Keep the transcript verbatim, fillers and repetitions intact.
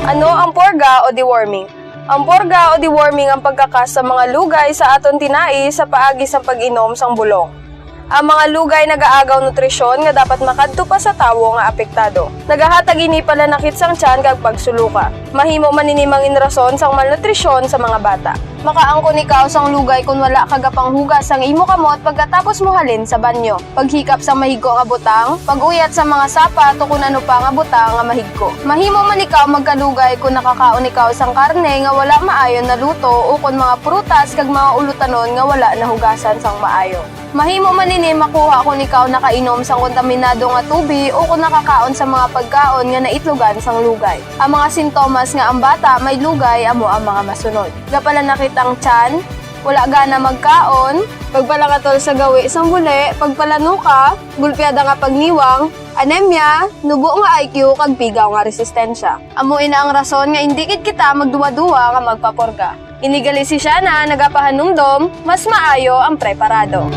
Ano ang purga o deworming? Ang purga o deworming ang pagkakas sa mga lugay sa aton tinai sa paagi sang pag-inom sang bulong. Ang mga lugay nagaagaw nutrisyon nga dapat makadto pa sa tawo nga apektado. Nagahatag ini palanakit sang tiyan kag pagsuluka. Mahimo man ini mangin rason sang malnutrisyon sa mga bata. Makaangkon ikaw sang lugay kon wala ka gapanghugas sang imo kamot pagkatapos mohalin sa banyo. Paghikap sang mahigko nga butang, pag-uyat sa mga sapat o kon ano pa nga butang nga mahigko. Mahimo man ikaw magkalugay kon nakakaon ikaw sang karne nga wala maayo naluto ukon mga prutas kag mga ulutanon nga wala nahugasan sang maayo. Mahimo man ini makuha kon ikaw nakainom sang kontaminado nga tubi ukon nakakaon sa mga pagkaon nga naitlogan sang lugay. Ang mga sintomas nga ang bata may lugay amo ang mga masunod: gapalanakit ang tiyan, wala gana magkaon, pagpalangatol sa gawi sang buli, pagpalanuka, gulpiada nga pagniwang, anemia, nubo nga I Q, kag pigaw nga resistensya. Amo ina ang rason nga indi gid kita magduwa-duwa nga magpapurga. Ini gali si Shana nagapahanumdom, mas maayo ang preparado.